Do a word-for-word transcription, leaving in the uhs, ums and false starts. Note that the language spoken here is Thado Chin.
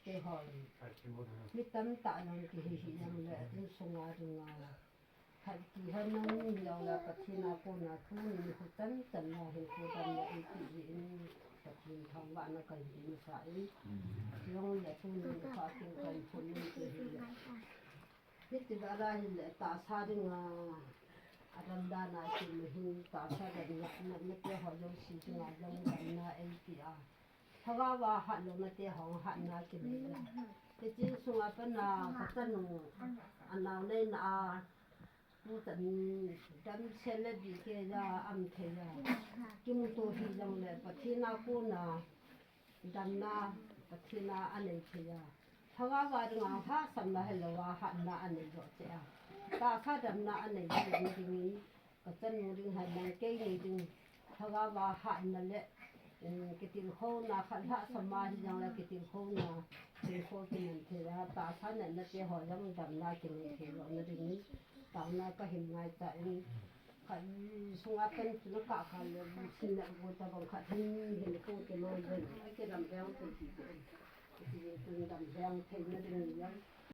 Keiho mi tamtah jong kihi hih jongle insunga dinga khat kihen nung jongle Pathen a kona thu ni khu chan chan na hin thu damna eipeh jeh in Pathen thangvahna kahin pe masa in. Chujongle tuni nikho kin kahin thum in keiho le. Hiti bana hile tahsa dinga adam dan a kimu hin tahsa damna, natna teho jouse dinga jong damna eipeh a. Lhagao a hatlouna teho hatna kinei a. Hiche sunga pat a kachanu anao neina a tuchan damsel le bih keiya am thei a. Kimuto hijongle Pathen a kona damna Pathen a anei thei a. Lhagao a dinga lhahsamna hilouva hatna anei joh cheh a. Tahsa damna anei joh dingin kachanu ding hen lang kei nei ding lhagao a hatna le kitilkhouna khat lhahsam a hijongle kitilkhouna hinkho kiman thei a, tahsa natna teho jong damna kinei thei joh na dingin taona kahin ngaichan. Khat sunga pan chu nakah kha le sin na go tabang khat hin hin ko kiloi len akidam veng thei ti chu. Hiti chun dam veng theina ding jong